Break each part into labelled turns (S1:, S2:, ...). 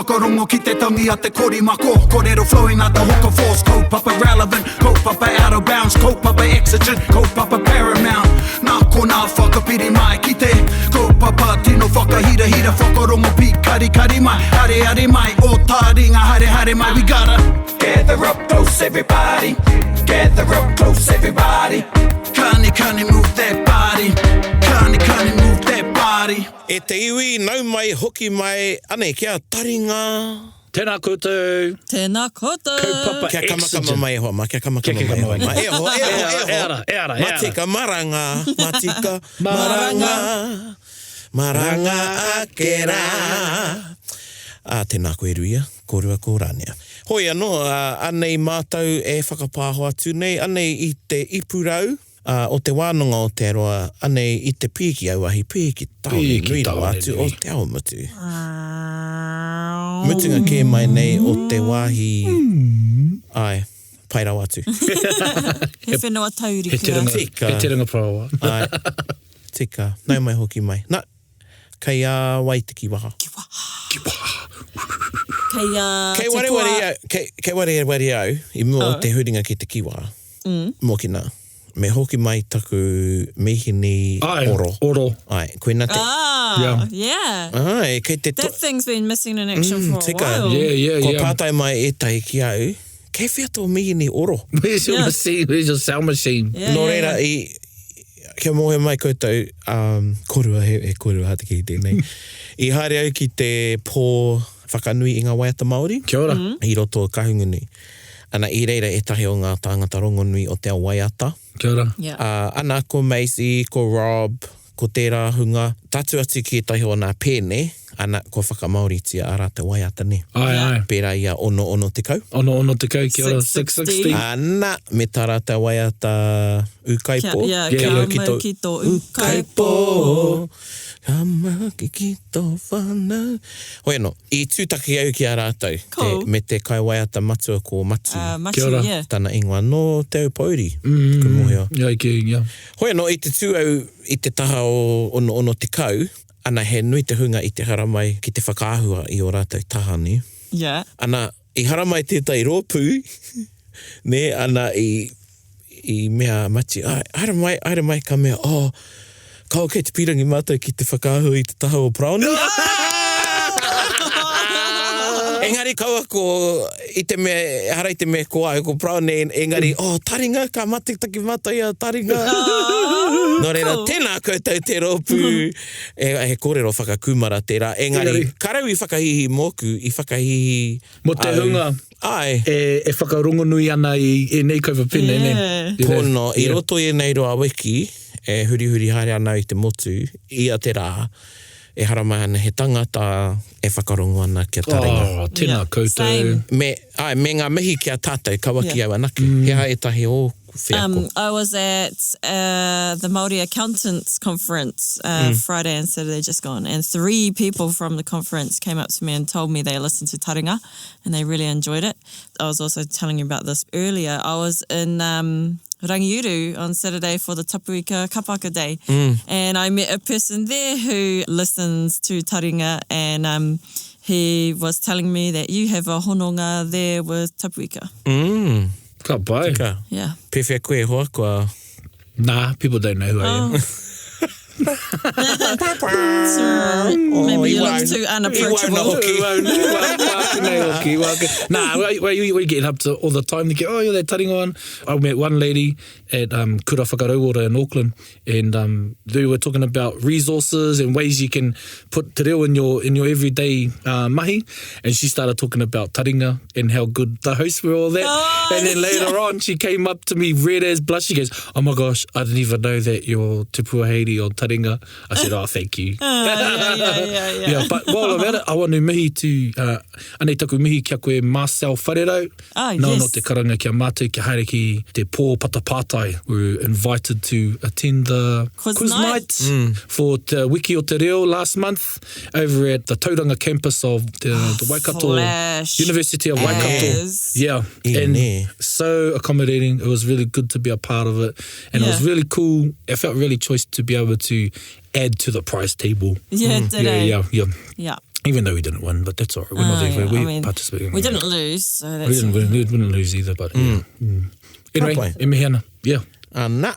S1: Whakarongo ki te tangi a te korimako Korero flowing like the hook of force Kaupapa relevant, kaupapa out of bounds Kaupapa exigent, kaupapa paramount Nā konā whakapiri mai ki te Kaupapa tino whakahirahira Whakarongo pīkarikari mai, areare mai Ō tāringa haere haere mai We gotta gather up close everybody Gather up close everybody Kani kani move that body Kani kani move that body
S2: E te iwi, nau mai, hoki mai, anei, kia taringa.
S3: Tēnā koutou.
S4: Tēnā koutou.
S3: Kaupapa
S2: Kia kamakama
S3: exigent.
S2: mai e hoa ma, kia kamakama
S3: Kia
S2: mai e hoa
S3: kamakama
S2: ma.
S3: mai.
S2: E ho, e ho, e ho.
S3: E ara, e ara, e ara.
S2: Matika maranga, matika maranga, maranga ake rā. Ā, tēnā koe Ruia, kōrua ko Rania. Hoi anō, ā, anei mātou e whakapāho atu nei, anei i te ipurau, Ā, o te wānanga o Te Aroa, anei i te pīki auahi, pīki tāone
S3: Pīki
S2: nui rawa
S3: tāone
S2: atu o
S3: nui.
S2: Te Awamutu. Mutunga kē mai nei o te wāhi, āe, pai rawa atu.
S4: He whenua
S3: He
S4: taurikura.
S3: terenga,
S2: Tika.
S3: he terenga paraoa.
S2: Āe, tika. Nau mai hoki mai. Na, kei a wai te kiwaha?
S3: Kiwaha.
S4: Kei a
S2: Kei
S4: Te
S2: wareware
S4: Pua.
S2: au, kei, kei wareware au i mua o te huringa ki te kiwaha. Mokina, me hoki mai taku mīhini
S3: Ae,
S2: oro.
S3: oro.
S2: Ae, koina te...
S4: Ah,
S3: Yeah.
S4: yeah.
S2: Ae, kei te...
S4: That thing's been missing in action for a
S2: tika.
S4: while.
S3: Yeah, yeah,
S2: Kua
S3: yeah.
S2: pātai mai ētahi ki au, kei whea tō mīhini oro?
S3: Where's your
S4: Yeah.
S3: machine? Where's your sound machine?
S4: Yeah,
S2: Nō
S4: yeah,
S2: reira,
S4: yeah.
S2: i, kia mōhio mai koutou, um, korua, he, he korua hā te kī tēnei. I haere au ki te pō whakanui i ngā waiata Māori.
S3: Kia ora.
S2: I roto o Kahungunu. Ana, i reira ētahi o ngā tāngata rongonui o te ao waiata.
S3: Kia ora.
S4: Yeah.
S2: Ā, ana, ko Maisie, ko Rob, ko tērā hunga, tatū atu ki ētahi o nā pēne, ana, kua whakamāoritia ā rātou waiata, nē.
S3: Ae, ae.
S2: Pērā i a ono ono tekau.
S3: Ono ono tekau, kia ora,
S4: 660.
S3: 660.
S2: Ana, me tā rātou waiata ūkaipō.
S4: Kia, yeah,
S3: Yeah,
S4: kia
S3: yeah.
S4: mau ki tō ūkaipō.
S2: Ūkaipō, ka mau ki tō whānau. Hoi anō, i tūtaki au ki a rātou, te,
S4: Cool.
S2: me te kaiwaiata matua ko Matu.
S4: Matu,
S3: Kia ora.
S4: yeah.
S2: Tana ingoa nō Te Aupōuri, mm, taku mōhio.
S3: Yeah, ki, yeah.
S2: Hoi anō, i te tū au i te taha o ono ono tekau, ana he nui te hunga i te haramai ki te whakaahua i ō rātou taha, nē.
S4: Yeah.
S2: Ana, i haramai tētahi rōpū, nē, ana i, i mea a Mati, ai, haere mai, haere mai, ka mea, oh, kao kei te pīrangi mātou ki te whakaahua i te taha o Paraone. Engari kaua ko, i te mea, ehara i te mea ko au, ko Paraone, engari, oh, taringa, ka matekitaki mātou i a taringa. Nō reira,
S4: cool.
S2: tēnā koutou te rōpū. E, he kōrero whakakūmara tērā, engari,
S3: Engari.
S2: karau i whakahīhī mōku, i whakahīhī
S3: Mō te
S2: au.
S3: hunga.
S2: Āe.
S3: E, e whakarongonui ana i ēnei kaupapa pēnei, nē?
S4: Yeah.
S3: Yeah.
S2: Pono, i
S3: Yeah.
S2: roto i ēnei roa wiki, e hurihuri haere ana au i te motu, ia te rā, e haramai ana he tangata e whakarongo ana kia taringa.
S3: Oh, tēnā
S4: Yeah.
S3: koutou.
S4: Same.
S2: Me, āe, me ngā mihi ki a tātou, kaua ki
S4: Yeah.
S2: au anake. He aha ētahi o wheako?
S4: Um, I was at uh, the Māori Accountants Conference uh, mm. Friday and Saturday just gone, and three people from the conference came up to me and told me they listened to Taringa and they really enjoyed it. I was also telling you about this earlier. I was in um, Rangiuru on Saturday for the Tapuika Kapaka Day, mm. and I met a person there who listens to Taringa and um, he was telling me that you have a hononga there with Tapuika.
S2: Mm.
S3: Ka pai.
S2: Ka.
S4: Yeah.
S2: Pēwhea koe e hoa, kua...
S3: Nah, people don't know who I am.
S4: Oh. Sorry. Maybe you look too unapproachable.
S2: hoki.
S3: Nah, we, we, we get up to all the time. They go, oh, you're that taringa one. I met one lady at um, Kura Whakarauora in Auckland, and um, they were talking about resources and ways you can put te reo in your, in your everyday uh, mahi. And she started talking about taringa and how good the hosts were, all that.
S4: Oh,
S3: and then later on, she came up to me red as blush. She goes, oh my gosh, I didn't even know that you're Te Puaheiri on taringa. I said, oh, thank you.
S4: Uh, yeah, yeah, yeah, yeah.
S3: Yeah, but while I'm at it, I want to mihi to, uh, anei taku mihi ki a koe Marcel Wharerau.
S4: Ah,
S3: Nō
S4: yes.
S3: no te karanga ki a mātou kia haere ki te pō patapātai. We were invited to attend the
S4: Quiz
S3: quiz
S4: night.
S3: night, for Te Wiki o Te Reo last month over at the Tauranga campus of the, the Waikato
S4: Flash
S3: University of Waikato.
S4: as.
S3: Yeah,
S2: E
S3: and
S2: nē.
S3: so accommodating. It was really good to be a part of it, and it was
S4: Yeah.
S3: really cool. I felt really choice to be able to add to the prize table.
S4: Yeah, did
S3: Yeah,
S4: eh?
S3: yeah, yeah.
S4: Yeah.
S3: Even though we didn't win, but that's all right. We're not
S4: Oh,
S3: there.
S4: yeah.
S3: We
S4: I mean,
S3: participated.
S4: We didn't lose, so that's
S3: We didn't, win, we didn't lose either, but yeah. Mm. Anyway,
S2: Ka pai.
S3: e mihi ana. Yeah.
S2: Ana,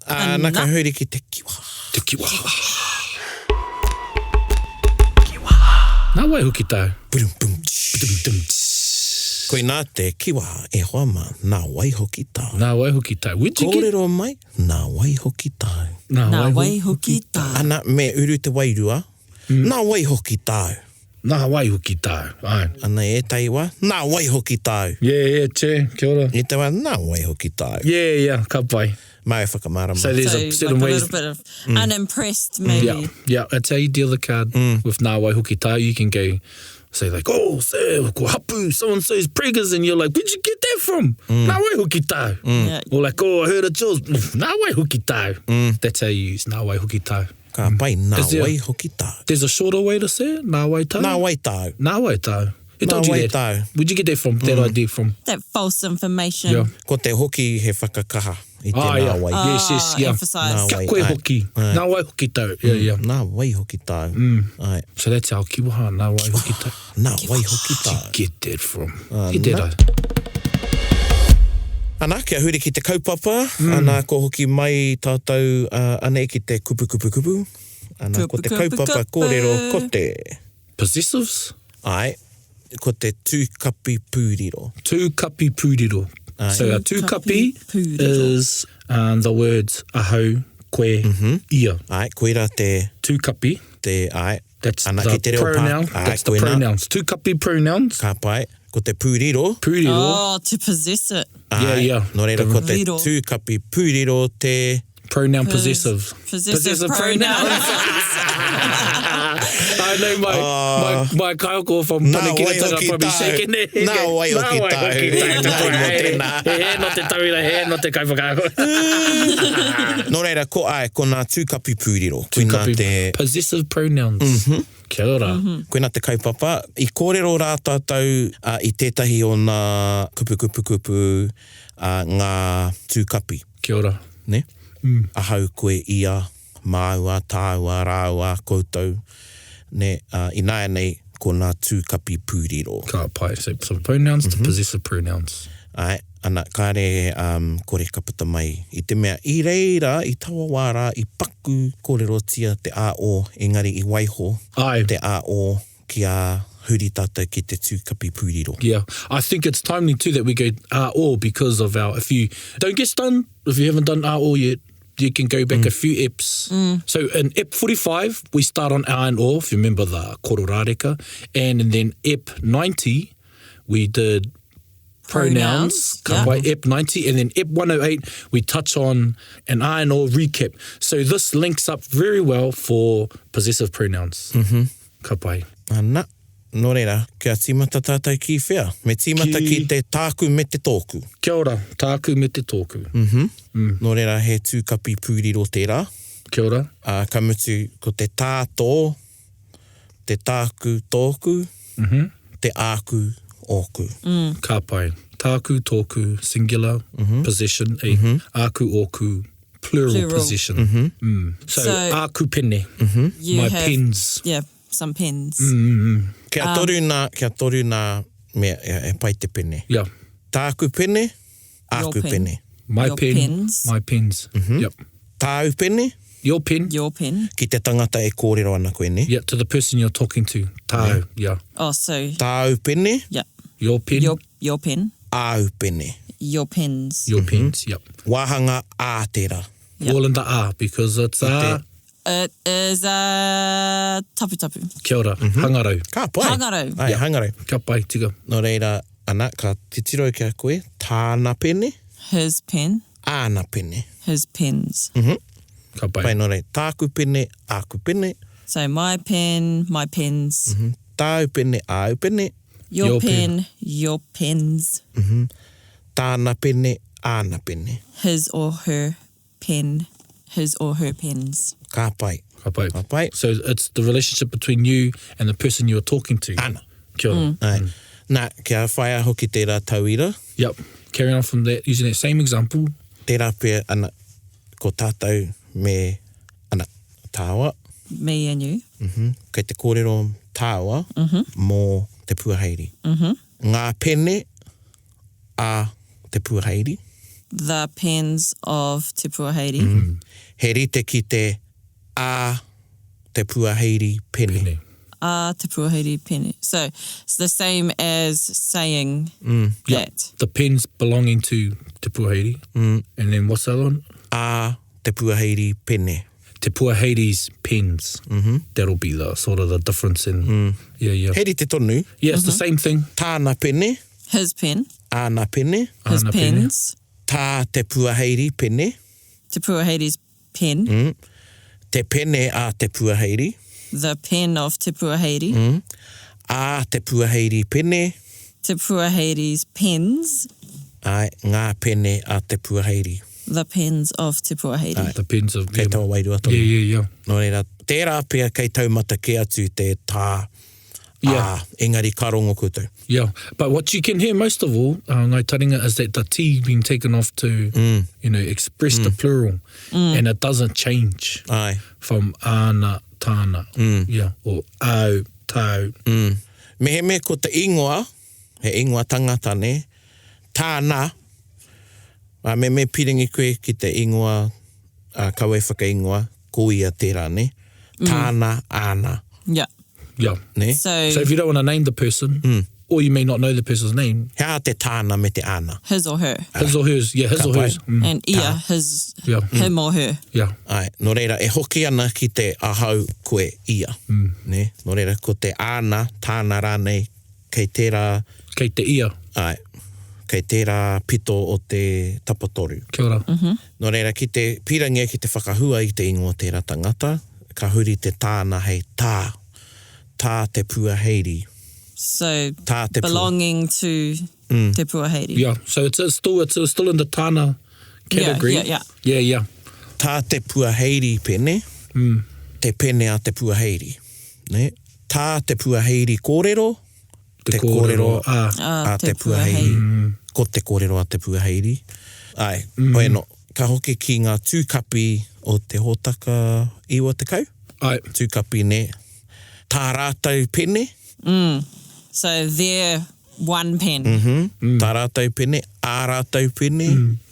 S2: ana ka
S4: Ana.
S2: huri ki te kiwa.
S3: Te kiwa. Nā wai hoki tāu?
S2: Pum, pum, tsh.
S3: Dum, dum, tss.
S2: Koinā te kiwa e hoa mā, nā wai hoki tāu.
S3: Nā wai hoki tāu. Where'd you get?
S2: Kōrero mai, nā wai hoki tāu.
S3: Nā
S4: Nā
S3: wai
S4: wai hoki tāu.
S2: Ana, me uru te wairua, nā wai hoki tāu.
S3: Nā wai hoki tāu. Ai.
S2: Ana e taiwa, nā wai hoki tāu.
S3: Yeah, yeah, che, kia ora.
S2: E te wā, nā wai hoki tāu.
S3: Yeah, yeah, ka pai.
S2: Mā e whakamārama.
S3: So there's
S4: So
S3: a certain
S4: like a
S3: ways.
S4: little bit of unimpressed, maybe.
S3: Yeah, yeah, that's how you deal the card with nā wai hoki tāu. You can go say like, oh, sir, ko hapu, so-and-so's preggers, and you're like, where'd you get that from? Nā wai hoki tāu.
S4: Yeah.
S3: Or like, oh, I heard it yours. Nā wai hoki tāu. That's how you use nā wai hoki tāu.
S2: Ka pai, nā
S3: Is there-
S2: wai hoki tāu.
S3: There's a shorter way to say it, nā wai tāu.
S2: Nā wai tāu.
S3: Nā wai tāu. Who
S2: Nā
S3: told you
S2: wai
S3: that?
S2: tāu.
S3: Where'd you get that from? That idea from?
S4: That false information.
S3: Yeah.
S2: Ko te hoki he whakakaha i te
S3: Ah,
S2: nā
S3: yeah.
S2: wai.
S3: Yes, yes,
S4: Ah,
S3: yeah.
S4: Emphasise.
S2: Nā
S3: Kia
S2: wai,
S3: koe
S2: ai.
S3: hoki.
S2: Ai.
S3: Nā wai hoki tāu. Yeah, yeah.
S2: Nā wai hoki tāu. Ai.
S3: So that's our kiwaha, nā wai hoki tāu.
S2: Nā wai hoki tāu.
S3: Get that from. Get that
S2: nā.
S3: idea.
S2: Ana, kia huri ki te kaupapa, ana, ko hoki mai tātou uh, anei ki te kupu kupu kupu. Ana, ko te
S4: Kupu, kupu,
S2: kaupapa
S4: kupu.
S2: kōrero ko te...
S3: Possessives?
S2: Ai, ko te tūkapi pūriro.
S3: Tū kapi pūriro. So a tū kapi
S4: pūriro.
S3: is um, the words ahau, koe, ia.
S2: Ai, koira te,
S3: Tū kapi.
S2: te ai.
S3: That's
S2: Ana,
S3: the
S2: ki te reo pā-
S3: pronoun.
S2: Ai,
S3: That's the
S2: koina.
S3: pronouns. Tū kapi pronouns.
S2: Ka pai, ko te pūriro.
S3: Pūriro.
S4: Oh, to possess it.
S2: Ai,
S3: Yeah, yeah.
S2: Nō reira, ko te
S4: Riro.
S2: tūkapi pūriro te...
S3: Pronoun possessive.
S4: Possessive, pronouns.
S3: I know my, my, my kaiako from
S2: Nā wai
S3: Panekiretanga
S2: hoki
S3: probably
S2: tāu.
S3: shaking their head.
S2: Nā wai hoki
S3: Nā wai
S2: tāu.
S3: hoki tāu.
S2: Nā mō tēnā.
S3: He he no te tauira, he no te kaiwhakaako.
S2: Nō reira, ko ai, ko nā tūkapi pūriro. Koina
S3: Kapi-
S2: te...
S3: Possessive pronouns. Kia ora.
S2: Koina te kaupapa. I kōrero rā tātou uh, i tētahi o nā kupu kupu kupu uh, ngā tūkapi.
S3: Kia ora.
S2: Ne? Mm. Ahau koe ia, māua, tāua, rāua, koutou. Ne? Uh, ināianei, ko nā tūkapi pūriro.
S3: Ka pai. So, so pronouns to possessive pronouns.
S2: Ai, ana, kāre um, kore ka puta mai i te mea. I reira, i taua wā rā, i paku kōrerotia te AO, engari i waiho
S3: Ai.
S2: te AO kia huri tātou ki te tūkapi pūriro.
S3: Yeah, I think it's timely too that we go R or because of our. If you don't get stunned, if you haven't done R or yet, you can go back a few eps. So in ep 45, we start on R and O, if you remember the kororareka, and, and then ep 90, we did pronouns,
S4: Pronouns,
S3: ka
S4: yeah.
S3: pai, ep 90, and then ep 108, we touch on an R and O recap. So this links up very well for possessive pronouns. Mm-hmm. Ka pai.
S2: Ana, nō reira, kia tīmata tātou ki whea? Me tīmata ki,
S3: Ki-
S2: te tāku me te tōku.
S3: Kia ora, tāku me te tōku.
S2: Mm. Nō reira, he tūkapi pūriro tērā.
S3: Kia ora.
S2: Uh, ka mutu, ko te tā tō, te tāku tōku, mm -hmm. te āku ōku.
S3: Mm. Ka pai. Tāku, tōku, singular, possession, e āku, ōku, plural,
S4: Plural.
S3: possession. Mm. So,
S4: So-
S3: āku pene,
S4: You
S3: my
S4: have,
S3: pens.
S4: Yeah, some pens.
S2: Kia toru nā, kia toru nā mea, e, e pai te pene.
S3: Yeah.
S2: Tāku pene,
S4: Your
S2: āku
S4: pen.
S2: pene.
S3: My
S4: Your
S3: pen,
S4: pens.
S3: my pens. Yep.
S2: Tāu pene,
S3: Your pen.
S4: Your pen.
S2: ki te tangata e kōrero ana koe, ne?
S3: Yeah, to the person you're talking to. Tāu, yeah.
S4: Oh, so
S2: Tāu pene,
S4: yeah.
S3: Your pen,
S4: Your your pen.
S2: āu pene.
S4: Your pens.
S3: your pens, yep.
S2: Wāhanga ā tērā.
S4: Yep.
S3: All in the A because it's a
S4: It is a tapu tapu.
S3: kia ora, hangarau.
S2: Ka pai.
S4: Hangarau.
S2: Ai, hangarau.
S3: Ka pai, tika.
S2: Nō reira, ana, ka titiro kia koe, tāna pene,
S4: His pen.
S2: āna pene.
S4: His pens.
S3: Ka pai.
S2: Pai nō reira, tāku pene, āku pene,
S4: So my pen, my pens.
S2: tāu pene, āu pene,
S4: Your,
S3: Your
S4: pen,
S3: pen.
S4: your pens.
S2: tāna pene, āna pene.
S4: His or her pen. His or her pens.
S2: Ka pai.
S3: Ka pai.
S2: Ka pai.
S3: So it's the relationship between you and the person you're talking to.
S2: Ana.
S3: Kia ora.
S2: Ai. Nā, kia whaia hoki tērā tauira,
S3: Yep. Carry on from that, using that same example.
S2: tērā pea, ana, ko tātou me, ana, tāua,
S4: Me and you.
S2: mm -hmm. kei te kōrero tāua mō Te Puaheiri. Ngā pene a Te Puaheiri.
S4: The pens of Te Puaheiri.
S2: He rite ki te a Te Puaheiri pene.
S3: Pene.
S4: A Te Puaheiri pene. So it's the same as saying that.
S3: The pens belonging to Te Puaheiri. And then what's the other one?
S2: A Te Puaheiri pene.
S3: Te Puaheiri's pens. Mm-hmm. That'll be the sort of the difference in. Yeah, yeah.
S2: He rite tonu.
S3: Yeah, it's the same thing.
S2: Tāna pene.
S4: His pen.
S2: Āna pene.
S4: His
S3: Āna pene.
S4: pens.
S2: Tā Te Puaheiri pene.
S4: Te Puaheiri's pen.
S2: Te pene a Te Puaheiri.
S4: The pen of Te Puaheiri.
S2: A Te Puaheiri pene.
S4: Te Puaheiri's pens.
S2: Āe, ngā pene a Te Puaheiri.
S4: The pens of Te Puaheiri.
S3: The pens of.
S2: Kei
S3: yeah.
S2: taua wairua tonu.
S3: Yeah, yeah, yeah.
S2: Nō reira, tērā pea kei taumata kē atu te tā,
S3: Yeah.
S2: ā, engari ka rongo koutou.
S3: Yeah, but what you can hear most of all, uh, Ngai Taringa, is that the T being taken off to, you know, express the plural, and it doesn't change
S2: Āe.
S3: from ana, tāna, yeah, or au, tau.
S2: Mehemea ko te ingoa, he ingoa tangata, nē, tāna, ā, me me pīrangi koe ki te ingoa, ā, kawe whakaingoa, ko ia tērā, nē, tāna, āna,
S4: Yeah.
S3: Yeah.
S2: nē.
S4: So,
S3: So if you don't want to name the person, or you may not know the person's name,
S2: He aha te tāna me te āna?
S4: his or her.
S3: his or hers, yeah, his
S2: Ka
S3: or
S2: pai.
S3: hers, mm,
S4: And ia, his,
S3: Yeah.
S4: him or her.
S3: yeah,
S2: Āe, nō reira, e hoki ana ki te ahau, koe, ia, nē. Nō reira, ko te āna, tāna rānei, kei tērā,
S3: kei te ia,
S2: āe, kei tērā pito o te tapatoru.
S3: kia ora.
S2: Nō reira, ki te pīrangi ki te whakahua i te ingoa tērā tangata, ka huri te tāna hei tā, tā te puaheiri.
S4: So
S2: Tā te pua.
S4: belonging to Te Puaheiri.
S3: Yeah, so it's, it's still it's, it's still in the tāna category.
S4: Yeah, yeah,
S3: yeah. Yeah, yeah.
S2: Tā te puaheiri pene, te pene a te puaheiri. Ne? Tā te puaheiri kōrero,
S3: Te kōrero a.
S4: A
S2: a
S4: Te
S2: te puaheiri. Ko te kōrero a te puaheiri. Ai, mm. Bueno, ka hoki ki ngā tūkapi o te hōtaka 90.
S3: Ai.
S2: Tūkapi, ne? Tā rātou pene.
S4: So their one pen.
S2: Mm. Tā rātou pene, ā rātou pene.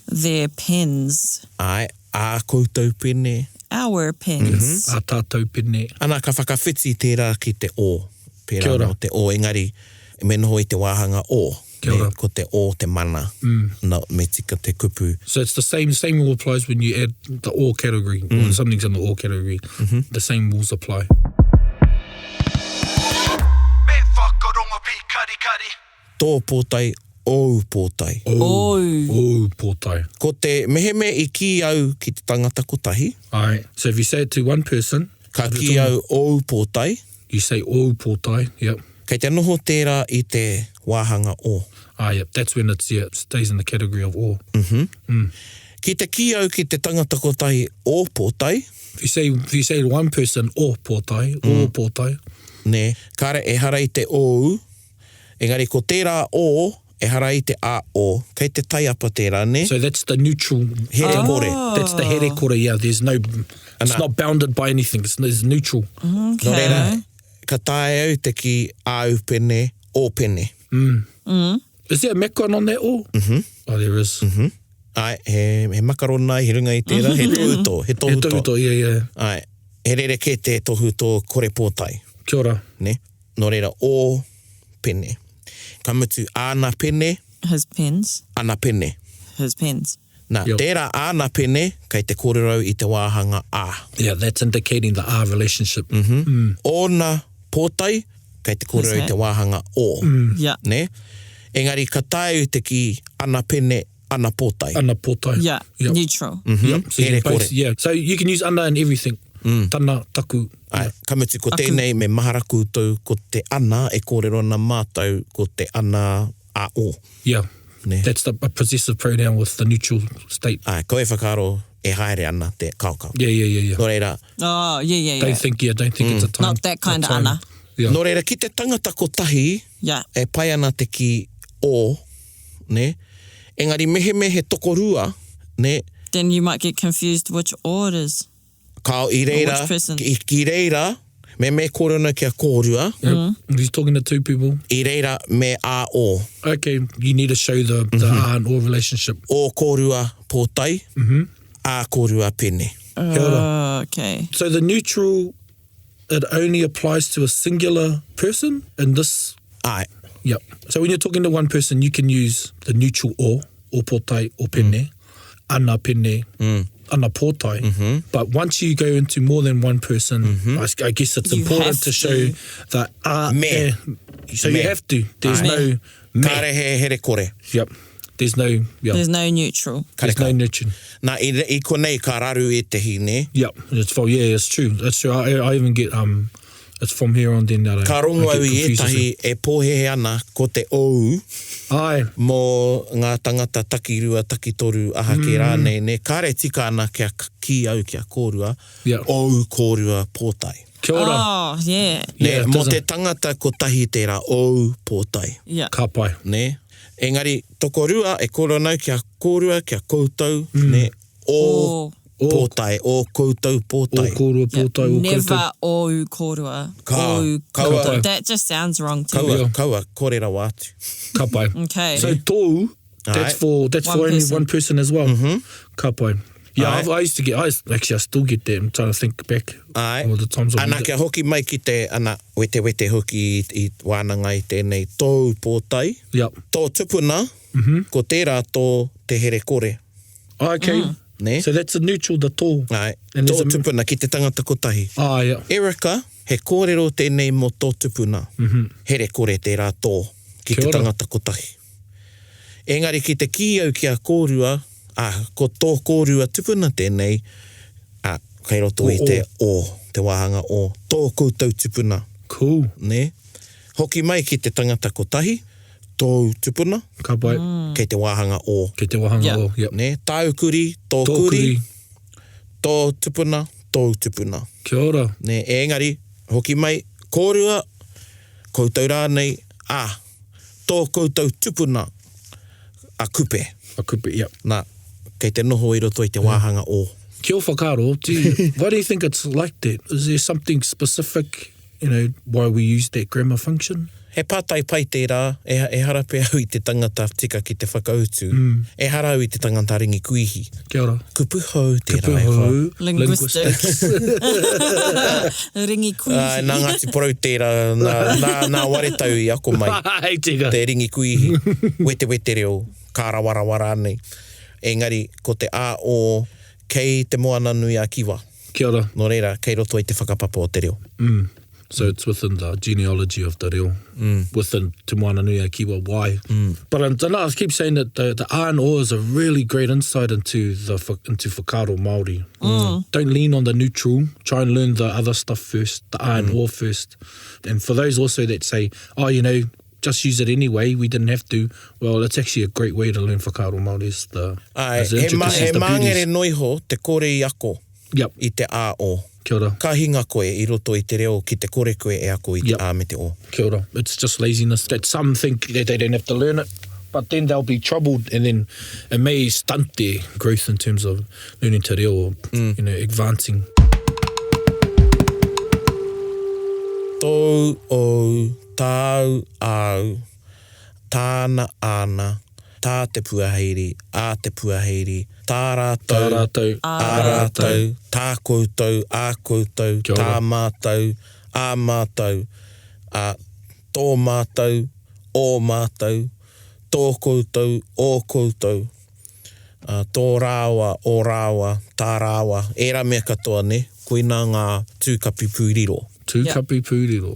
S4: Their pens.
S2: Ai, ā koutou pene.
S4: Our pens.
S3: A tātou pene.
S2: Ana, ka whakawhiti tērā ki te o. Pērā
S3: Kia ora.
S2: anō te o, engari me noho i te wāhanga o.
S3: Kia ora.
S2: Ne, ko te o te mana. No, me tika te kupu.
S3: So it's the same same rule applies when you add the or category. When something's in the or category, the same rules apply.
S1: Me whakarongo pīkarikari.
S2: Tō pōtae, ōu pōtae.
S4: Oh.
S3: Oh, pōtae.
S2: Ko te mehemea i kī au ki te tangata kotahi,
S3: All right. So if you say it to one person,
S2: ka kī au ōu pōtae,
S3: you say oh pōtae. Yep.
S2: kei te noho tērā i te wāhanga o.
S3: Ah, yep. That's when it's yeah, it stays in the category of or.
S2: Ki te kī au ki te tangata kotahi o pōtae,
S3: If you say if you say to one person o pōtae, o pōtae,
S2: nē, kāre ehara i te ōu, engari ko tērā o, ehara i te a o, kei te taiapa tērā, nē?
S3: so that's the neutral.
S2: Here kore.
S3: That's the here kore. Yeah. There's no. It's not bounded by anything. It's, it's neutral.
S4: Okay.
S2: Nō reira, ka taea au te kī āu pene, ō pene.
S3: Is there a macron on that or? Mm-hmm. Oh, there is.
S2: Mm-hmm. Ai, he, he makarona i runga i tērā, he tohuto, he
S3: He
S2: tohuto.
S3: tohuto, yeah, yeah.
S2: Ai, he rerekē te tohuto kore pōtae,
S3: Kia ora.
S2: ne? Nō reira, ō pene. Ka mutu āna pene,
S4: His pens.
S2: ana pene.
S4: His pens.
S2: Nā,
S3: Yep.
S2: tērā āna pene, kei te kōrero i te wāhanga a.
S3: Yeah, that's indicating the R relationship. Mm-hmm.
S2: Ōna pōtae, kei te kōrero i te wāhanga o.
S4: Yeah.
S2: Ne? Engari ka taea te kī ana pene, ana pōtae.
S3: Ana pōtae.
S4: Yeah.
S3: Yep.
S4: Neutral.
S3: Yep. So you
S2: Here
S3: can both,
S2: kore.
S3: yeah. So you can use ana in everything. Tana, taku.
S2: Ai, ka mutu ko tēnei me mahara koutou ko te ana e kōrero ana mātou ko te ana a o.
S3: Yeah.
S2: Ne.
S3: That's the a possessive pronoun with the neutral state.
S2: Ai, kau e whakaaro e haere ana te kaokao.
S3: Yeah, yeah, yeah, yeah.
S2: Nō reira,
S4: Oh, yeah, yeah, yeah.
S3: Don't think, yeah, don't think it's a time.
S4: Not that kind
S3: a
S4: of
S3: time.
S4: ana.
S3: Yeah.
S2: nō reira ki te tangata kotahi
S4: Yeah.
S2: e pai ana te ki o, ne? Engari mehemea he tokorua, ne?
S4: Then you might get confused which orders.
S2: Kao i reira,
S4: which person?
S2: ki, ki reira, Me me kōrero nei ki a kōrua.
S3: Yep. If he's talking to two people.
S2: I reira me a o.
S3: Okay, you need to show the, the a and o relationship.
S2: O kōrua pōtae, a kōrua pene.
S3: Kia ora.
S4: Okay.
S3: So the neutral, it only applies to a singular person in this.
S2: Āe.
S3: Yep. So when you're talking to one person, you can use the neutral o, o pōtae, o pene, ana pene, ana pōtae. But once you go into more than one person, I, I guess it's
S4: You
S3: important
S4: have
S3: to show
S4: to.
S3: the a,
S2: Me.
S3: eh. So
S2: Me.
S3: you have to. There's
S2: Aye.
S3: no me.
S2: Kāre he here kore.
S3: Yep. There's no, yeah.
S4: There's no neutral.
S3: There's no neutral.
S2: Nā, i, i konei ka raru ētehi, nē?
S3: Yep. It's for, yeah, it's true. That's true. I, I even get, um, it's from here on then that I,
S2: Ka rongo
S3: I
S2: au
S3: get
S2: i
S3: confused as
S2: ētahi e pōhēhē ana ko te ou
S3: well. Aye.
S2: mō ngā tangata takirua, takitoru, aha kē rānei, nē? Kāre tika ana kia kī au kia kōrua,
S3: Yeah.
S2: ou kōrua pōtae.
S3: Kia ora.
S4: Oh, yeah.
S2: Nē,
S3: Yeah, it
S2: mō
S3: doesn't-
S2: te tangata kotahi tērā, ou pōtae.
S4: Yeah.
S3: Ka pai.
S2: Nē? Engari, tokorua e kōrero ana au kia kōrua, kia koutou, nē, ō
S4: O.
S2: pōtae, ō koutou
S3: O
S2: pōtae.
S3: kōrua pōtae, o koutou.
S4: Never ou kōrua.
S2: Ka-
S4: Ou
S2: kaua.
S4: koutou. That just sounds wrong to
S2: Kaua,
S4: me.
S3: Yeah.
S2: kaua, kore rawa atu.
S3: Ka pai.
S4: Okay.
S3: So tōu, that's
S2: Aye.
S3: for that's
S4: One
S3: for only
S4: person.
S3: one person as well. Mm-hmm. Ka pai. Yeah,
S2: Aye.
S3: I've, I used to get. I used, actually I still get that. I'm trying to think back
S2: Āe.
S3: all the times I've
S2: Ana,
S3: used it.
S2: kia hoki mai ki te, ana, wetewete hoki i, i wānanga i tēnei tōu pōtae.
S3: Yep.
S2: Tō tupuna, ko tērā tō te here kore.
S3: Okay.
S2: Nē?
S3: So that's a neutral, the tō.
S2: Āe.
S3: And
S2: Tō
S3: there's a-
S2: tupuna ki te tangata kotahi.
S3: Ah, yeah.
S2: Erica, he kōrero tēnei mō tō tupuna. Mm -hmm. Here kore tērā tō ki
S3: Kia
S2: te
S3: ora.
S2: tangata kotahi. Engari ki te kī au ki a kōrua, ā, ko tō kōrua tupuna tēnei, ā, kei roto i te o, te wāhanga o, tō koutou tupuna,
S3: Cool.
S2: nē? Hoki mai ki te tangata kotahi, tōu tupuna,
S3: Ka pai.
S2: kei te wāhanga o,
S3: Kei te wāhanga
S4: Yeah.
S3: o. Yep.
S2: nē? Tāu kurī, tō
S3: Tō
S2: kurī,
S3: kurī.
S2: tō tupuna, tōu tupuna.
S3: Kia ora.
S2: Nē, engari, hoki mai, kōrua, koutou rānei, ā, tō koutou tupuna a Kupe.
S3: A Kupe, yep.
S2: Nā, kei te noho i roto i te wāhanga o.
S3: Kia whakaaro, do you, why do you think it's like that? Is there something specific, you know, why we use that grammar function?
S2: He pātai pai tērā, e, ehara pea au i te tangata tika ki te whakautu. Mm. Ehara au i te tangata ringi kuihi.
S3: Kia ora.
S2: Kupu hou tērā
S3: Kupu
S2: e hoa.
S3: hou.
S4: Linguistics. Ringi kuihi.
S2: Ā, nā Ngāti Porou tērā, nā, nā, nā Waretau i ako mai.
S3: Hei tika.
S2: Te ringi kuihi, wetewete reo, kārawarawa rānei. Engari, ko te a o kei te moana nui a Kiwa.
S3: Kia ora.
S2: Nō reira, kei roto i te whakapapa o te reo.
S3: Mm. So it's within the genealogy of the reo, within Te Moananui a Kiwa why. But um, no, I keep saying that the, the A and O is a really great insight into the into whakaaro Māori. Don't lean on the neutral. Try and learn the other stuff first, the A and O first. And for those also that say, oh, you know, just use it anyway, we didn't have to. Well, it's actually a great way to learn whakaaro Māori is the,
S2: Ai,
S3: is the
S2: he, ma,
S3: intricacies,
S2: he
S3: the
S2: māngere
S3: beauties.
S2: noiho te kore i ako
S3: Yep,
S2: i te a o.
S3: kia ora.
S2: Ka hinga koe i roto i te reo ki te kore koe e ako i te
S3: Yep.
S2: a me te o.
S3: Kia ora. It's just laziness that some think that they don't have to learn it, but then they'll be troubled and then it may stunt their growth in terms of learning te reo or, you know, advancing.
S2: Tōu, ou, tāu, āu, tāna, āna, tā te puaheiri, ā te puaheiri, tā rātou,
S3: Tā rātou,
S2: ā rātou, tā koutou, ā koutou,
S3: Kia ora.
S2: tā mātou, ā mātou, ā, tō mātou, ō mātou, tō koutou, ō koutou, ā, tō rāua, ō rāua, tā rāua, ērā mea katoa, ne? Koinā ngā tūkapi pūriro.
S3: Tū
S4: Yep.
S3: kapi pūriro.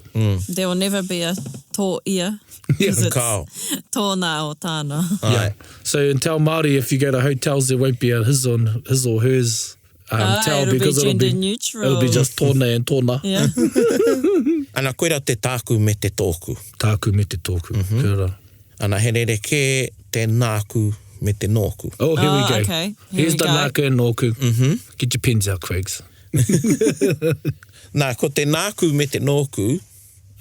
S4: There will never be a tō ia.
S3: Yeah.
S4: 'cause it's
S2: Kao.
S4: Tōna or tāna.
S2: Ai.
S3: So in Te Ao Māori, if you go to hotels, there won't be a his on his or hers um,
S4: Ah,
S3: towel
S4: it'll be
S3: because it'll be
S4: gender neutral.
S3: It'll be just tōna and tōna.
S4: Yeah.
S2: Ana koira te tāku me te tōku.
S3: Tāku me te tōku. Kia ora.
S2: Ana he rerekē te nāku me te nōku.
S3: Oh, here we
S4: Oh,
S3: go.
S4: okay. Here
S3: Here's
S4: we
S3: the
S4: go.
S3: nāku and nōku. Mm-hmm. Get your pens out, Craigs.
S2: Nā, ko te nāku me te nōku,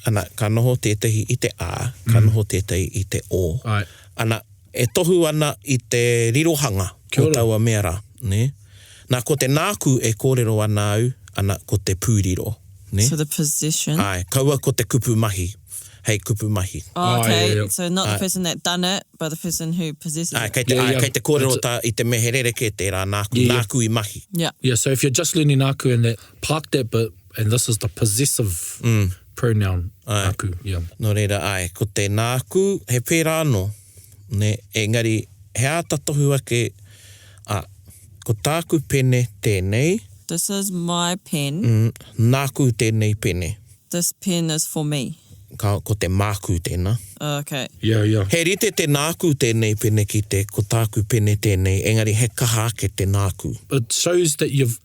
S2: ana, ka noho tētahi i te A, ka noho tētahi i te O.
S3: Ai.
S2: Ana, e tohu ana i te rirohanga
S3: Kia
S2: o
S3: ora.
S2: taua mea rā. Ne? Nā, ko te nāku e kōrero ana au, ana, ko te pūriro. Nē?
S4: So the possession.
S2: Āe, kaua ko te kupu mahi, hei kupu mahi.
S4: Oh,
S3: Ah,
S4: okay.
S3: yeah, yeah.
S4: So not the person that done it, but the person who possesses
S2: Āe,
S4: it.
S2: kei te,
S3: Yeah,
S2: āe,
S3: yeah.
S2: kei te kōrero
S3: It's
S2: tā i te me he rerekē tērā nāku,
S3: Yeah, yeah.
S2: nāku i mahi.
S4: Yeah.
S3: Yeah, so if you're just learning nāku and that, park that bit, and this is the possessive pronoun, nāku, yeah.
S2: Nō reira, āe, ko te nāku, he pērā anō, nē, engari, he āta tohu ake, ā, ko tāku pene tēnei,
S4: This is my pen.
S2: mm, nāku tēnei pene.
S4: This pen is for me.
S2: Ka, ko te māku tēnā.
S4: Oh, okay.
S3: Yeah, yeah.
S2: He rite te nāku tēnei pene ki te ko tāku pene tēnei, engari he kaha ake te nāku.
S3: It shows that you've,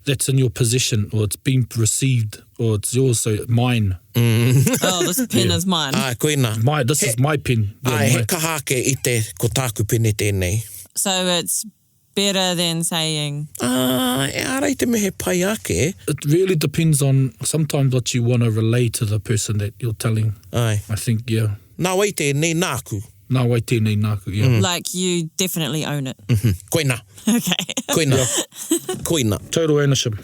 S3: that's in your possession, or it's been received, or it's yours, so mine.
S4: Oh, this pen is mine.
S2: Āe, koina.
S3: My, this is my pen. Yeah,
S2: Āe, he
S3: my-
S2: kaha ake i te ko tāku pene tēnei.
S4: So it's better than saying,
S2: Ā, e ārai te me he pai ake.
S3: It really depends on sometimes what you want to relay to the person that you're telling.
S2: Āe.
S3: I think, yeah.
S2: Nā wai tēnei nāku.
S3: Nā wai tēnei nāku, yeah.
S4: like you definitely own it.
S2: Koina.
S4: Okay.
S2: Koina. Koina.
S3: Total ownership.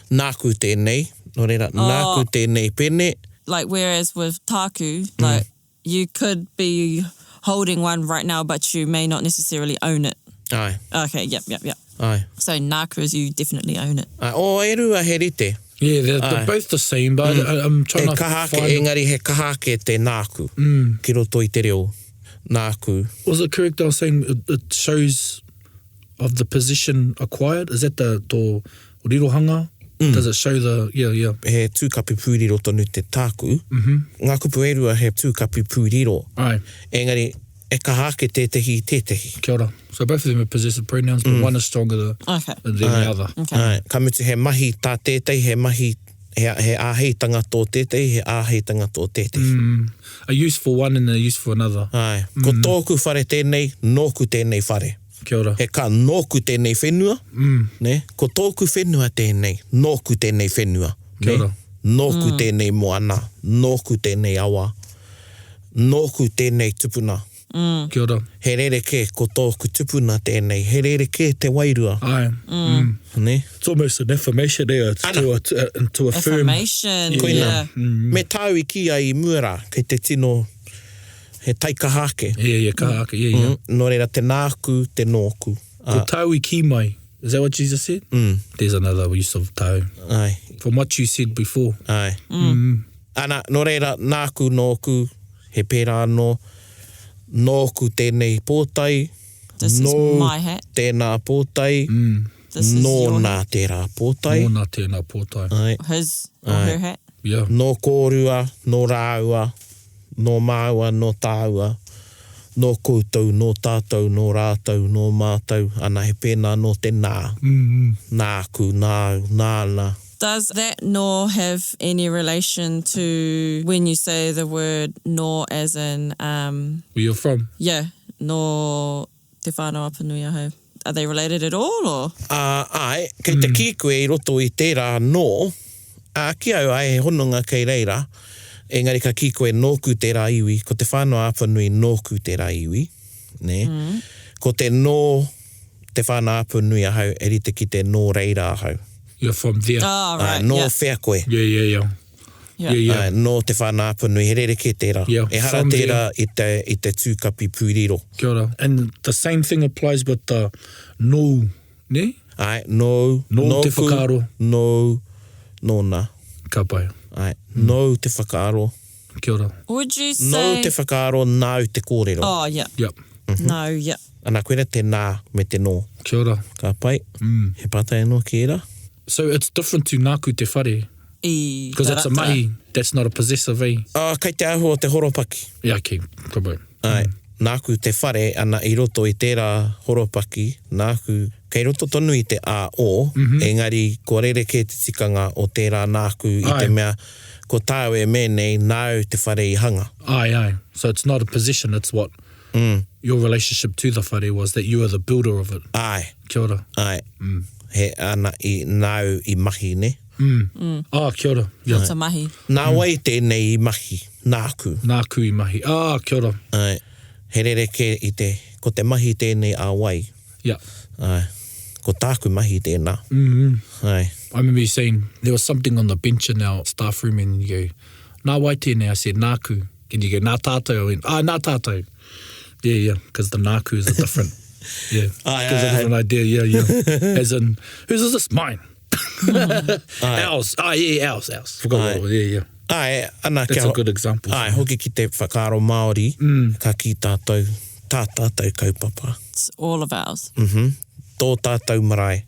S2: Nāku tēnei. Nō reira, nāku tēnei pene.
S4: Like, whereas with tāku, like, you could be holding one right now, but you may not necessarily own it.
S2: Āe.
S4: Okay, yep, yep, yep.
S2: Āe.
S4: So nāku is you definitely own it.
S2: Āe. O, e rua he rite.
S3: Yeah, they're, they're both the same, but I, I'm trying
S2: He
S3: to
S2: kaha ake,
S3: find...
S2: engari he kaha ake te nāku. Ki roto i te reo. Nāku.
S3: Was it correct I was saying it, it shows of the position acquired? Is that the tō rirohanga? Does it show the... Yeah, yeah.
S2: He tūkapi pūriro tonu te tāku. Mm -hmm. Ngā kupu e rua he tūkapi pūriro.
S3: Āe.
S2: Engari, e kaha ake tētehi i tētehi.
S3: Kia ora. So both of them are possessive pronouns, but one is stronger the,
S4: Okay.
S3: than the other.
S4: Okay.
S2: Āe, ka mutu he mahi tā tētehi, he mahi, he, he āheitanga tō tētehi, he āheitanga tō tētehi.
S3: Mm. A use for one and a use for another.
S2: Āe, ko tōku whare tēnei, nōku tēnei whare.
S3: Kia ora.
S2: He ka nōku tēnei whenua, mm. ne? Ko tōku whenua tēnei, nōku tēnei whenua.
S3: Kia
S2: Ne?
S3: ora.
S2: Nōku mm. tēnei moana, nōku tēnei awa, nōku tēnei tupuna.
S3: Kia ora.
S2: He rerekē ko tōku tupuna tēnei, he rerekē te wairua.
S3: Āe. Mm.
S2: Ne?
S3: It's almost an affirmation there. It's
S2: Ana.
S3: to, uh, to, uh, to affirm.
S4: Affirmation.
S2: Koina.
S4: Yeah.
S2: Mm. Me tāu i ki ai i mua rā, kei te tino, he taikaha ake.
S3: Yeah, yeah, kaha ake, yeah, yeah.
S2: Mm. Nō reira, te nāku, te nōku.
S3: Ko tāu i kī mai. Is that what Jesus said? Mm. There's another use of tāu.
S2: Ai,
S3: From what you said before.
S2: ai. Mm. Ana, nō reira, nāku, nōku, he pērā anō, nōku tēnei pōtai,
S4: This is
S2: nōu
S4: my hat.
S2: tēnā pōtai,
S4: This is your
S2: nōna tērā pōtai.
S3: Nōna tēnā pōtai.
S2: Ai.
S4: His or her hat.
S3: Yeah.
S2: Nō kōrua, nō rāua, nō māua, nō tāua, nō koutou, nō tātou, nō rātou, nō mātou, ana he pēnā nō te nā. Mm. Nāku, nāu, nāna.
S4: Does that nor have any relation to when you say the word nor as in, um,
S3: Where you're from.
S4: yeah, nor Te Whānau Apanui Ahau? Are they related at all or?
S2: Ā, āe, kei te kī koe i roto i tērā nō, ā, ki au, āe, he hononga kei reira, engari ka kī koe nōku tērā iwi, ko Te Whānau a Apanui nōku tērā iwi, nē? Ko te nō Te Whānau a Apanui ahau e rite ki te nō reira ahau.
S3: You're from there.
S4: Oh,
S2: Āe,
S4: right.
S2: nō
S4: yeah.
S2: whea koe.
S3: Yeah, yeah, yeah.
S4: Yeah.
S3: Yeah, yeah.
S2: Āe, nō Te Whānau a Apanui, he rerekē tērā.
S3: Yeah,
S2: Ehara
S3: from
S2: tērā i te, i te tūkapi pūriro.
S3: Kia ora. And the same thing applies with the nō, ne?
S2: Āe, nōu,
S3: Nō te
S2: nōku,
S3: whakaaro.
S2: Nōu, nōna.
S3: Ka pai.
S2: Āe, nōu te whakaaro.
S3: Kia ora.
S4: Would you
S2: Nōu
S4: say...
S2: te whakaaro, nāu te kōrero.
S4: Oh, yeah.
S3: Yep.
S4: No, yeah.
S2: Ana, koira te nā me te nō.
S3: Kia ora.
S2: Ka pai. Mm. He pātai anō ki ērā?
S3: So it's different to nāku te whare.
S4: E.
S3: Because that's a mahi. That's not a possessive, eh?
S2: Uh, kei te āhua o te horopaki.
S3: Yeah, okay. Ka pai.
S2: Āe, nāku te whare, ana i roto i tērā horopaki, nāku, kei roto tonu i te a o, mm -hmm. engari kua rerekē te tikanga o tērā nāku i te
S3: Āe.
S2: mea, ko tāu e mea nei, nāu te whare i hanga.
S3: Aye, aye. So it's not a position, it's what mm. your relationship to the whare was, that you are the builder of it.
S2: Āe,
S3: Kia ora.
S2: āe. Mm. He ana i nāu i mahi, ne?
S3: Mm. Mm. Ah, kia ora. Yeah.
S4: It's a mahi.
S2: Nā wai tēnei i mahi? Nāku.
S3: Nāku i mahi. Ah, kia ora.
S2: Āe. He rerekē i te, ko te mahi tēnei a wai.
S3: Yeah.
S2: Āe. Ko tāku mahi tēnā.
S3: Mm -hmm.
S2: Āe.
S3: I remember you saying there was something on the bench in our staff room and you go, nā wai tēnei? I said, nāku. And you go, nā tātou. I went, ah, nā tātou. Yeah, yeah, because the nāku is a different, yeah,
S2: Aye,
S3: gives
S2: aye,
S3: a different idea, yeah, yeah. As in, whose is this? Mine. Ours. Ah, yeah, ours, ours. Forgot what it was, yeah, yeah.
S2: Ai, ana,
S3: That's
S2: kia,
S3: a good example.
S2: Ai, hoki ki te whakaaro Māori, ka kī tātou, tā tātou kaupapa.
S4: It's all of ours.
S2: Tō tātou marae.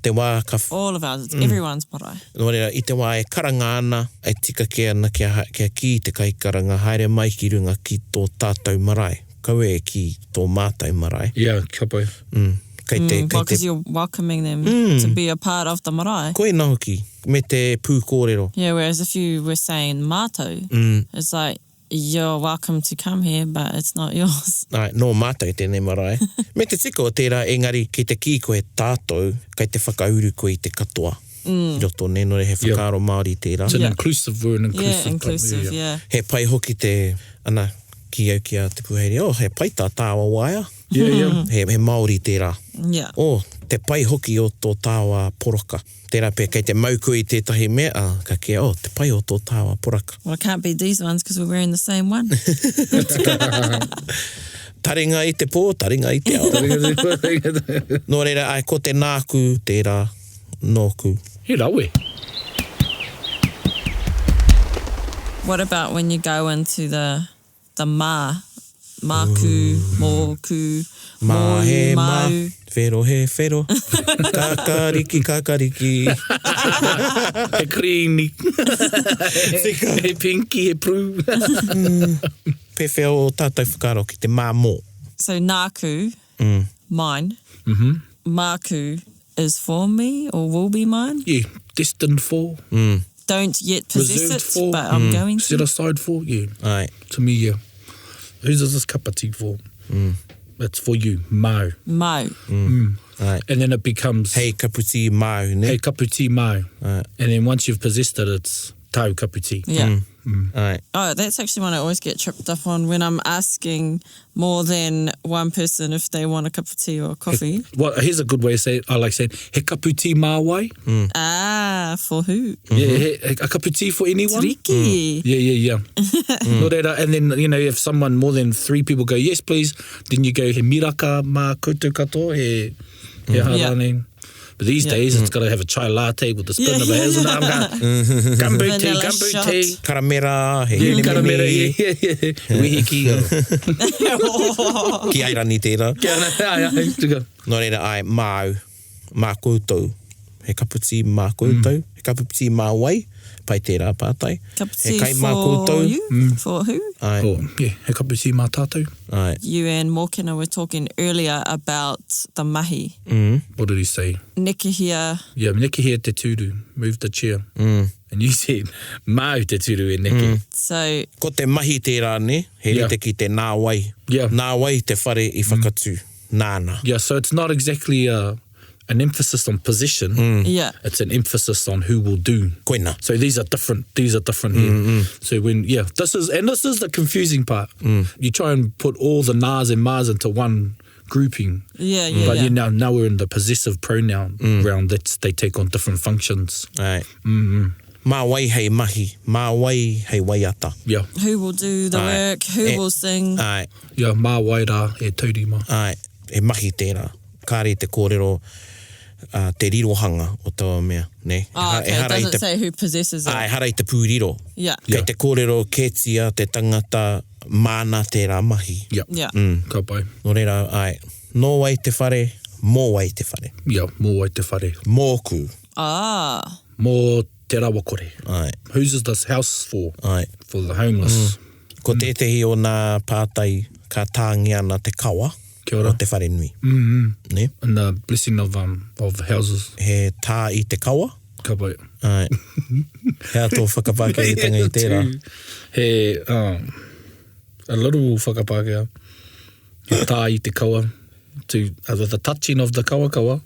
S2: Te wā ka...
S4: All of ours. It's everyone's marae.
S2: Nō reira, i te wā e karanga ana, e tika kē ana kia, kia kī te kaikaranga, haere mai ki runga ki tō tātou marae. Kaua e kī tō mātou marae.
S3: Yeah, ka pai.
S2: Mm. Kei te,
S4: Well,
S2: kei te,
S4: because you're welcoming them to be a part of the marae.
S2: koina hoki, me te pūkōrero.
S4: Yeah, whereas if you were saying mātou, it's like, you're welcome to come here, but it's not yours.
S2: Ai, nō mātou tēnei marae. Me te tika o tērā, engari ki te kī koe tātou, kei te whakauru koe i te katoa. I roto, nē, nō reira he whakaaro Māori tērā.
S3: It's an
S4: Yeah.
S3: inclusive, we're an inclusive.
S4: Yeah, inclusive,
S3: yeah.
S4: yeah.
S2: He pai hoki te, ana, ki au ki a Te Puheri, oh, he pai tā tāua waea.
S3: Yeah, yeah.
S2: He, he Māori tērā.
S4: Yeah.
S2: Oh, te pai hoki o tō tāua poraka. Tērā pea kei te mau koe i tētahi mea, ā, ka kīia, oh, te pai o tō tāua poraka.
S4: Well, it can't be these ones because we're wearing the same one.
S2: Taringa i te pō, taringa i te ao. Nō reira, ai, ko te nāku tērā, nōku.
S3: He rawe.
S4: What about when you go into the the ma? Māku, mōku,
S2: Mā
S4: mōu,
S2: he mā,
S4: māu.
S2: whero he whero, kakariki kakariki.
S3: He creamy. He pinky, he prue.
S2: Pēwhea o tātou whakaaro ki te mā mō.
S4: So nāku, mine. Māku is for me or will be mine.
S3: Yeah, destined for,
S4: Don't yet possess
S3: reserved
S4: it,
S3: for,
S4: but I'm going to.
S3: set aside for. Yeah,
S2: Ai.
S3: to me, yeah. Whose is this cup of tea for? It's for you, mau.
S4: Mau.
S2: Ai.
S3: And then it becomes
S2: Hei kaputi māu, ne?
S3: hey kapu tea mau.
S2: Ai.
S3: And then once you've possessed it, it's tau kapu tea.
S4: Yeah.
S2: Ai.
S4: Oh, that's actually one I always get tripped up on when I'm asking more than one person if they want a cup of tea or coffee.
S3: Well, here's a good way to say it. I like saying he kapu tea mā wai.
S4: Ah, for who?
S3: Yeah, he, a kapu tea for anyone.
S4: Tricky.
S3: Yeah, yeah, yeah. Nō reira, and then, you know, if someone more than three people go, yes, please, then you go, he miraka mā koutou katoa, he, he
S4: Yeah.
S3: harani. But these
S4: Yeah.
S3: days, it's got to have a chai latte with the spin
S4: Yeah,
S3: of a
S4: yeah,
S3: hazelnut. I'm going, gumboot tea,
S4: Vanilla
S3: gumboot
S4: shot.
S3: tea.
S2: Karamera, he
S3: Yeah,
S2: hinemene.
S3: karamera, yeah, yeah, yeah. Wehiki.
S2: Ki airani tērā.
S3: Kia ora, ai, ai, tika.
S2: Nō reira, ai, māu, mā koutou. He kaputi mā koutou, he kaputi mā wai, pai tērā pātai.
S4: Cup of
S2: He
S4: tea
S2: kai mā
S4: for
S2: koutou.
S4: you? For who?
S2: Ai,
S3: Oh, yeah, he kapu tea mā tātou.
S2: ai.
S4: You and Morkina were talking earlier about the mahi.
S3: What did he say?
S4: Nekehia.
S3: Yeah, nekehia te tūru, move the chair. And you said, māu te tūru e neke.
S4: So,
S2: Ko te mahi tērā, ne? He
S3: Yeah.
S2: rite ki te nā wai.
S3: Yeah.
S2: Nā wai te whare i whakatū. Nāna.
S3: Yeah, so it's not exactly an emphasis on position.
S4: yeah.
S3: It's an emphasis on who will do.
S2: Koina.
S3: So these are different. These are different here. So when yeah, this is and this is the confusing part. You try and put all the nas and mas into one grouping,
S4: Yeah, yeah,
S3: but
S4: yeah.
S3: you now now we're in the possessive pronoun round. That's they take on different functions.
S2: Ai. Mā wai hei mahi, mā wai hei waiata.
S3: Yeah,
S4: Who will do the
S2: Aye.
S4: work? Who
S2: Eh.
S4: will sing?
S2: Ai,
S3: yeah. Mā wai rā e taurima.
S2: ai, e mahi tērā. Kāre te kōrero uh, te rirohanga o taua mea, ne?
S4: Oh, okay. It
S2: Ehara i
S4: doesn't
S2: te,
S4: say who possesses it.
S2: ai, ehara i te pūriro.
S4: Yeah.
S2: Kei te kōrero kētia te tangata māna tērā mahi.
S3: Yeah.
S4: Yeah.
S3: Ka pai.
S2: Nō reira, ai, nō wai te whare, mō wai te whare.
S3: Yeah, mō wai te whare.
S2: Mōku.
S4: Ah.
S3: Mō te rawakore.
S2: Ai,
S3: Whose is this house for?
S2: ai.
S3: For the homeless.
S2: Ko tētehi o nā pātai ka tāngia ana te kawa
S3: Kia ora.
S2: o te whare nui. Ne?
S3: And the blessing of um of houses.
S2: He tā i te kawa.
S3: Ka pai.
S2: Ai. Hea tō whakapākehitanga i tērā.
S3: He um, a little whakapākehā. He tā i te kawa. To, the touching of the kawakawa.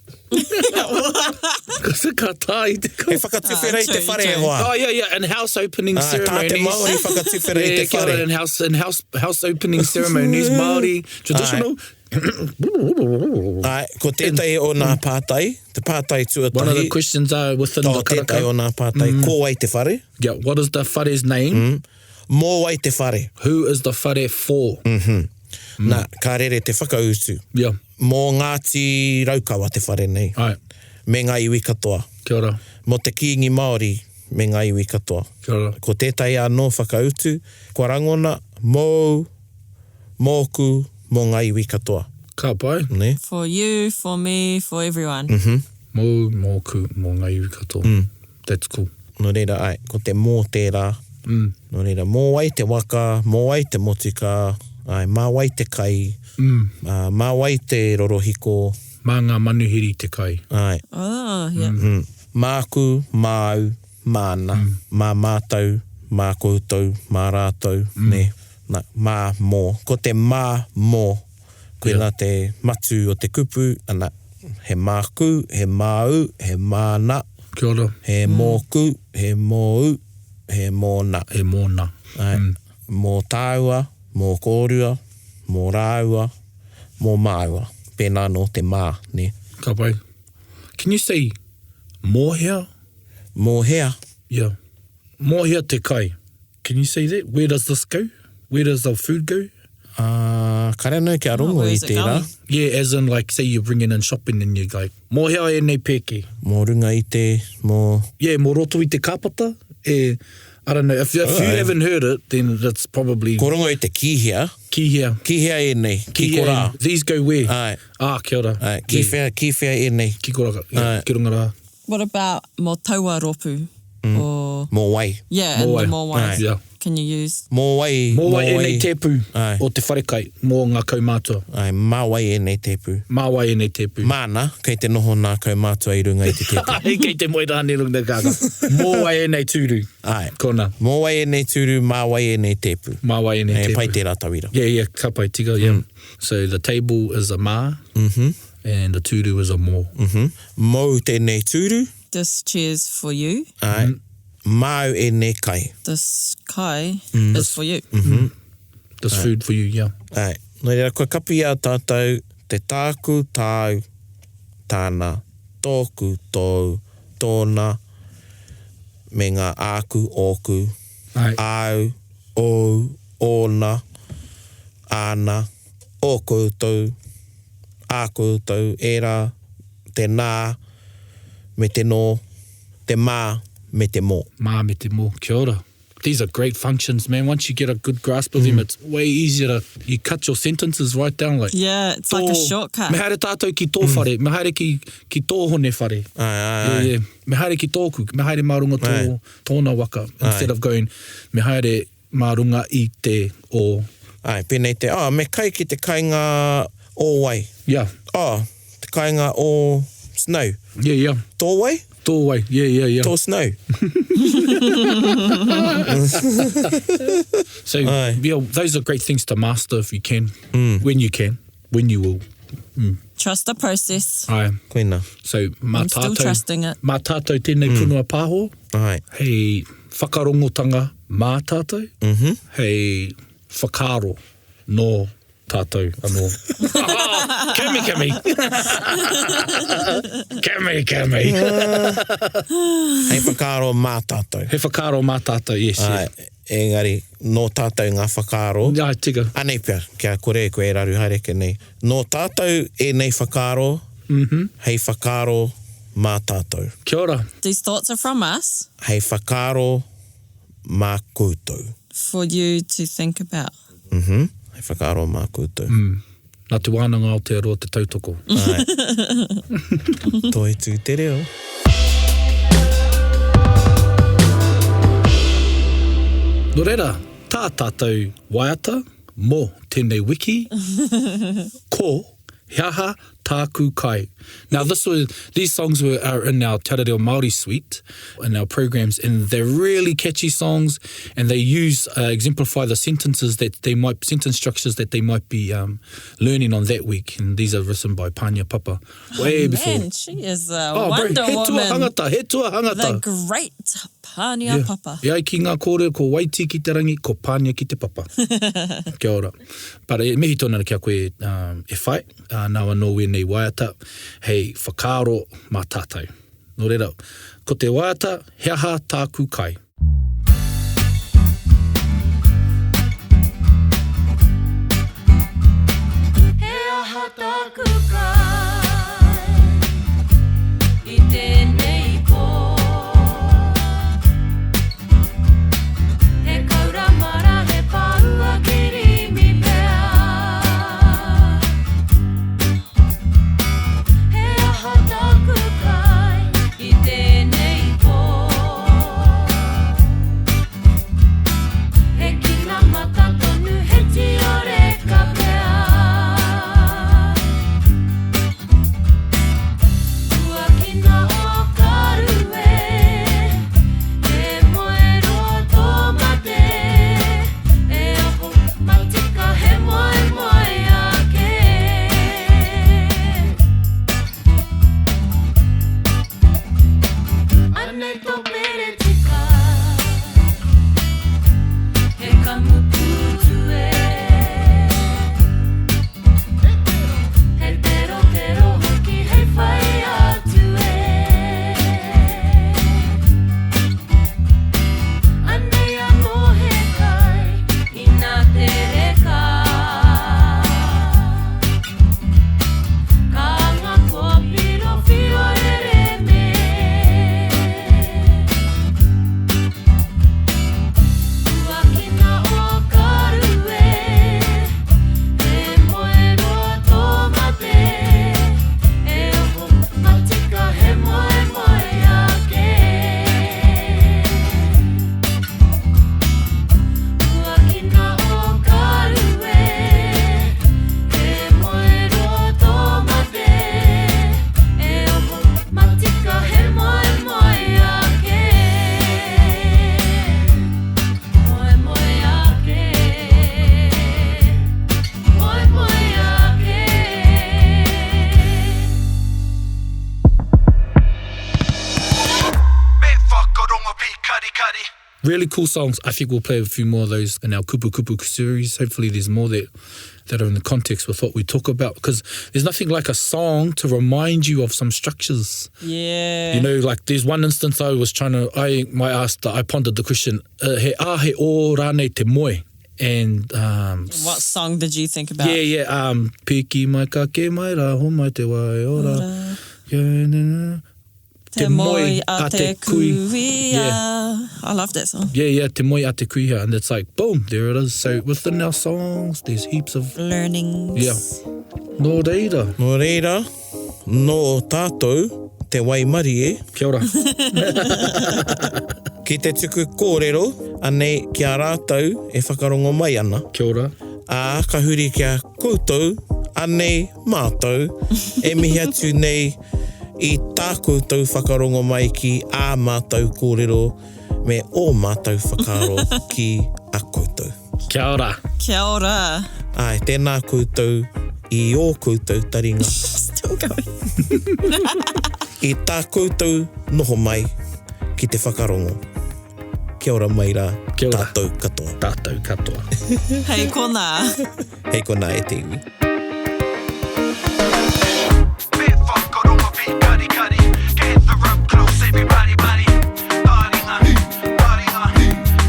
S3: Ka ka tā i te
S2: He
S3: kawa.
S2: whakatuwhera i te
S4: Ah,
S2: whare
S4: true,
S2: e
S4: true.
S2: hoa.
S3: Oh yeah, yeah, and house opening
S2: Ah, tā te
S3: ceremonies.
S2: Māori whakatuwhera i
S3: Yeah,
S2: te
S3: kia ora,
S2: whare.
S3: and house and house house opening ceremonies, Māori traditional.
S2: Āe, ko tētahi o nā pātai, te pātai tuatahi.
S3: One of the questions are within the karaka.
S2: Tētahi o nā pātai, ko wai te whare?
S3: Yeah, what is the whare's name?
S2: Mō wai te whare?
S3: Who is the whare for?
S2: Nā, ka rere te whakautu.
S3: Yeah.
S2: Mō Ngāti Raukawa te whare nei.
S3: Āe.
S2: Me ngā iwi katoa.
S3: Kia ora.
S2: Mō te Kīngi Māori me ngā iwi katoa.
S3: Kia ora.
S2: Ko tētahi anō whakautu, kua rangona, mōu, mōku, mō ngā iwi katoa.
S3: Ka pai.
S2: Nē?
S4: For you, for me, for everyone.
S3: Mōu, mōku, mō ngā iwi katoa. That's cool.
S2: Nō reira, āe, ko te mō tērā. Nō reira, mō wai te waka, mō wai te motukā, āe, mā wai te kai, ā, mā wai te rorohiko.
S3: Mā ngā manuhiri te kai.
S2: Āe.
S4: Oh, yeah.
S2: Māku, māu, māna, mā mātou, mā koutou, mā rātou, nē. Nā, mā, mō. Ko te mā, mō, koinā te matū o te kupu, ana, he māku, he māu, he māna.
S3: Kia ora.
S2: He mōku, he mōu, he mōna.
S3: He mōna.
S2: Āe. Mō tāua, mō kōrua, mō rāua, mō māua. Pēnā anō te mā, nē.
S3: Ka pai. Can you say mō hea?
S2: Mō hea?
S3: Yeah. Mō hea te kai? Can you say that? Where does this go? Where does the food go?
S2: Uh, kare anō kia rongo
S4: where
S2: i
S4: is it
S2: tērā.
S4: going?
S3: Yeah, as in like say you're bringing in shopping and you're like, mō hea ēnei pēke?
S2: Mō runga i te, mō...
S3: Yeah, mō roto i te kāpata? Eh, I don't know. If you haven't heard it, then it's probably
S2: Ko rongo i te ki hea.
S3: ki hea.
S2: Ki hea ēnei? Ki
S3: hea
S2: korā.
S3: ēnei? These go where?
S2: Āe.
S3: Ah, kia ora.
S2: Āe, ki whea, ki whea ēnei?
S3: Ki korā, yeah,
S2: Āe.
S3: ki runga rā.
S4: What about mō taua rōpū? Or,
S2: Mō wai.
S4: yeah, and
S3: Mō wai.
S4: the mō wai.
S2: Āe.
S3: Yeah.
S4: Can you use?
S2: Mō wai.
S3: Mō wai ēnei tēpu
S2: Āe.
S3: o te wharekai mō ngā kaumātua.
S2: Āe, mā wai ēnei tēpu.
S3: Mā wai ēnei tēpu.
S2: Māna, kei te noho nā kaumātua i runga i te tēpu.
S3: Ai, kei te moe rānei runga te kākā. Mō wai ēnei tūru.
S2: Āe.
S3: Kona.
S2: Mō wai ēnei tūru, mā wai ēnei tēpu.
S3: Mā wai ēnei
S2: E,
S3: tēpu.
S2: pai tērā tauira.
S3: Yeah, yeah, ka pai tika, yeah. So the table is a mā, and the tūru is a mō.
S2: Mōu tēnei tūru.
S4: This chair's for you.
S2: Āe. Māu ēnei kai.
S4: This kai is for you.
S3: This food for you, yeah.
S2: Āe. Nō reira, kua kapi i a tātou te tāku, tāu, tāna, tōku, tōu, tōna, me ngā āku, ōku,
S3: Āe.
S2: āu, ōu, ōna, āna, ō koutou, ā koutou, ērā, te nā, me te nō, te mā, me te mō.
S3: Mā me te mō. Kia ora. These are great functions, man. Once you get a good grasp of them, it's way easier to... You cut your sentences right down like...
S4: Yeah, it's like a
S3: Tō-
S4: shortcut.
S3: Me haere tātou ki tō whare, me haere ki, ki tō hone whare.
S2: Āe, āe, āe.
S3: Yeah, yeah. Me haere ki tōku, me haere mā runga tō,
S2: Āe.
S3: tōna waka. Instead of going, me haere mā runga i te o...
S2: Āe, pēnei te, oh, me kai ki te kainga o wai.
S3: Yeah,
S2: Oh, te kainga o snow.
S3: yeah, yeah.
S2: Tō wai?
S3: Tō wai, yeah, yeah, yeah.
S2: Tō snow.
S3: So,
S2: Aye.
S3: yeah, those are great things to master if you can, when you can, when you will.
S4: Trust the process.
S3: Aye.
S2: Koina.
S3: So, mā
S4: I'm still
S3: tātou,
S4: trusting it.
S3: mā tātou tēnei punua pāho,
S2: Āe.
S3: hei whakarongotanga mā tātou, hei whakaaro nō tātou anō. Kemi, kemi! Kemi, kemi!
S2: Hei whakaaro mā tātou.
S3: He whakaaro mā tātou, yes.
S2: Āe, engari, nō tātou ngā whakaaro.
S3: Yeah. Ai, tika.
S2: Anei pea, kia kore koe e raru haere ke nei. Nō tātou ēnei whakaaro, hei whakaaro mā tātou.
S3: Kia ora.
S4: These thoughts are from us
S2: Hei whakaaro mā koutou.
S4: for you to think about.
S2: Hei whakaaro mā koutou.
S3: Nā Te Wānanga Aotearoa te tautoko.
S2: Āe. Toitū te reo.
S3: Nō reira, tā tātou waiata mō tēnei wiki, ko he aha Tāku Kai. Now this was these songs were are in our Te Reo Māori suite in our programs and they're really catchy songs and they use uh, exemplify the sentences that they might sentence structures that they might be um, learning on that week and these are written by Pania Papa way oh, before.
S4: Man, she is a oh, wonder bro, he
S3: woman. Tua hangata, he tua hangata.
S4: The great Pania yeah. Papa.
S3: E ai ki ngā kōrero, ko Waiti ki te rangi, ko Pania ki te papa. Kia ora. But e mihi tonu ana ki a koe um, e whai, uh, nāu anō wēnei waiata hei whakaaro mā tātou. Nō reira, ko te waiata, he aha tāku kai?
S5: He aha tāku kai i tēnei pō? He kaura mara, he pāua kirīmi pea. He aha tāku kai i tēnei pō? He kinamata tonu, he tiore ka pea. Huakina o Karue, he moeroa tō mate, e aho matika he moemoe ake. Anei tō pere tika, he kamupūtu e. He terotero hoki hei whai atu e. Anei anō he kai inā tere ka. Ka anga kōpiro whiorere me. Huakina o Karue, he moeroa tō mate, e oho matika he moemoe ake. Huakina o Karue, he moeroa tō mate, e oho matika he moemoe ake. Moemoe ake. Moemoe ake.
S1: Me whakarongo pīkarikari.
S3: Really cool songs. I think we'll play a few more of those in our Kupu Kupu series. Hopefully there's more that, that are in the context with what we talk about because there's nothing like a song to remind you of some structures.
S4: Yeah.
S3: You know, like there's one instance I was trying to, I my asked, I pondered the question, uh, he a he o rānei te moe. And um,
S4: What song did you think about?
S3: Yeah, yeah. Um, piki mai ka ke mai rā, ho mai te wai ora. Te
S4: Te moe a te kuia.
S3: Yeah.
S4: I love that song.
S3: Yeah, yeah, te moe a te kuia. And it's like, boom, there it is. So within our songs, there's heaps of...
S4: Learnings.
S3: Yeah. Nō reira.
S2: Nō reira, nō tātou te waimarie.
S3: Kia ora.
S2: Ki te tuku kōrero anei ki a rātou e whakarongo mai ana.
S3: Kia ora.
S2: Ā, ka huri ki a koutou, anei mātou e mihi atu nei i tā koutou whakarongo mai ki ā mātou kōrero me ō mātou whakaaro ki a koutou.
S3: Kia ora.
S4: Kia ora.
S2: Āe, tēnā koutou i ō koutou taringa.
S4: Still going.
S2: I tā koutou noho mai ki te whakarongo. Kia ora mai rā
S3: Kia ora.
S2: tātou katoa.
S3: Tātou katoa.
S4: Hei konā.
S2: Hei konā e te iwi.
S1: Me whakarongo pīkarikari Gather up close everybody buddy Taringa, taringa,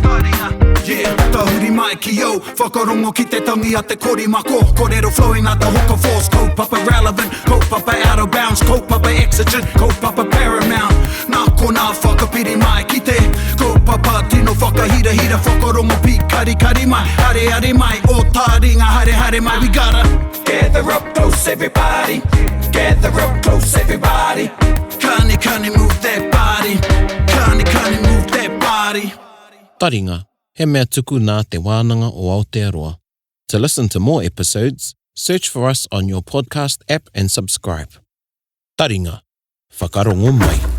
S1: taringa Yeah, tahuri mai ki au Whakarongo ki te tangi a te korimako Kōrero flowing like the hook of force Kaupapa relevant, kaupapa out of bounds Kaupapa exigent, kaupapa paramount Nā konā whakapiri mai ki te kaupapa tino whakahirahira Whakarongo pīkarikari mai, haere mai O taringa haere haere mai We gotta gather up close everybody Gather up close everybody Kani kani move that body Kani kani move that body
S2: Taringa, he mea tuku nā Te Wānanga o Aotearoa. To listen to more episodes, Search for us on your podcast app and subscribe. Taringa, whakarongo mai.